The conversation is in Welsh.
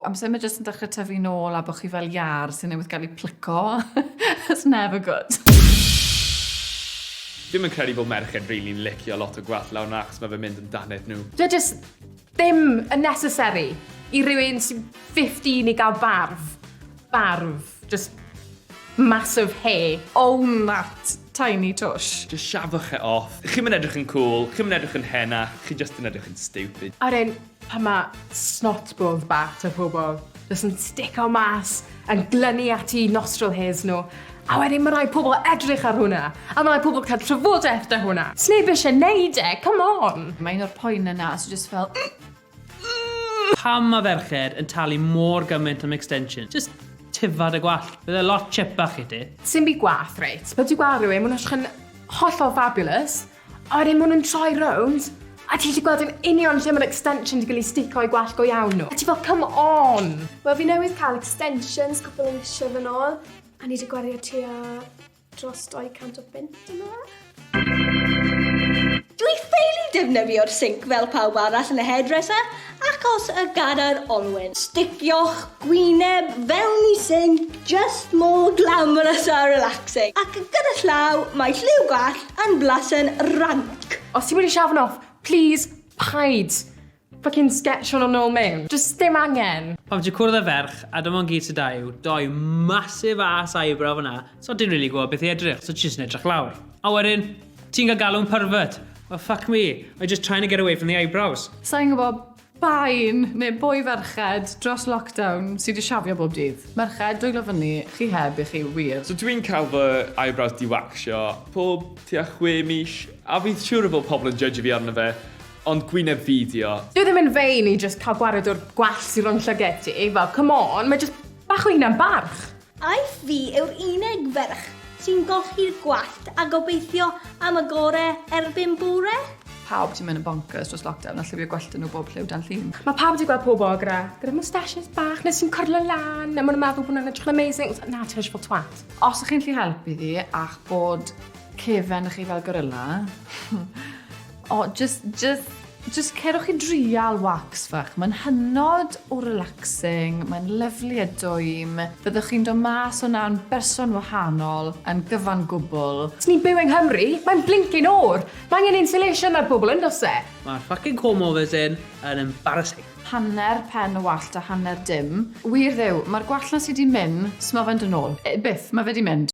Amser mae jyst yn dechrau tyfu nôl a bod chi fel iar sy'n newydd gael ei plyco. It's never good. Dwi'm yn credu bod merched rili'n licio lot o gwallt lawn achos mae fe'n mynd yn dannedd nhw. Dwi e jyst ddim yn necessary i rywun sy'n 15 i gael barf. Barf. Just massive hair. Own that tiny tush. Just siafwch e off. Chi'm yn edrych yn cool, chi'm yn edrych yn henach, chi just yn edrych yn stupid. A wedyn, pan mae snot balls bach 'da pobl, jyst yn stico mas, yn glynu at eu nostril hairs nhw, a wedyn mae rhaid pobl edrych ar hwnna, a mae rhaid pobl cael trafodaeth 'da hwnna. Sneb eisiau neud e, come on! Mae un o'r poen yna sy'n just fel Pam mae ferched yn talu mor gymaint am extension? Just tyfa dy gwallt. Bydd e lot chipach i ti. Sim byd gwath, reit. Pan ti'n gweld rhywun, maen nhw'n edrych yn hollol fabulous, a wedyn maen nhw'n troi rownd, a ti'n gallu gweld yn union lle mae'r extension 'di cael ei stico i gwallt go iawn nhw. A ti fel, come on! Wel, fi newydd cael extensions cwpl o misoedd yn ôl, a ni 'di gwario tua dros 200 o bunt ynddo fe. Dwi ffeili defnyddio'r sinc fel pawb arall yn y hairdresser achos y gadair olwyn. Sticio'ch gwyneb fewn i sinc just mor glamorous a relaxing. Ac gyda llaw mae lliw gwallt yn blasu'n ranc. Os ti'n mynd i siafan off, please paid fucking sketch hwnna nôl mewn. Does dim angen. Pan ti'n cwrdd â ferch, a dim ond gyd sydd 'da yw dou massive ass eyebrow fan'na, so ti'n rili gwybod beth i edrych, so ti jyst yn edrych lawr. A wedyn, ti'n cael galw'n pervert. Well, fuck me, I'm just trying to get away from the eyebrows. Sa i'n gwybod pa un neu bwy ferched dros lockdown sy 'di siafio bob dydd. Merched, dwylo fyny, chi heb i chi wir. So dwi'n cael fy eyebrows di waxio pob tua chwe mis, a fi'n siŵr o fod pobl yn judge fi arno fe, Ond gwyneb fi 'di o. Dyw e ddim yn vain i jyst cael gwared o'r gwallt sy rhwng llyged ti, fel come on, mae jyst bach o hunan barch. Ai fi yw'r unig ferch sy'n golchi'r gwallt a gobeithio am y gore erbyn bore? Pawb 'di mynd yn bonkers dros lockdown a lliwio gwelltau nhw bob lliw dan llun. Mae pawb 'di gweld pobl gyda gyda moustaches bach neu sy'n cyrlo lan a maen nhw'n meddwl bod nhw'n edrych yn amazing. Na, ti'n edrych fel twat. Os ych chi'n gallu helpu fi a'ch bod cefen chi fel gorilla, O, just, just, just cerwch i drial wax fach. Mae'n hynod o relaxing, mae'n lyflu a dwym. Byddwch chi'n dod mas o na'n berson wahanol, yn gyfan gwbl. Os ni'n byw yng Nghymru, mae'n blincin oer. Mae angen insulation ar bobl yn does e? Mae'r fucking comb overs hyn yn embarrassing. Hanner pen o wallt a hanner dim. Wir dduw, mae'r gwallt 'na sy 'di mynd, smo fe'n dod nôl. Byth, mae fe 'di mynd.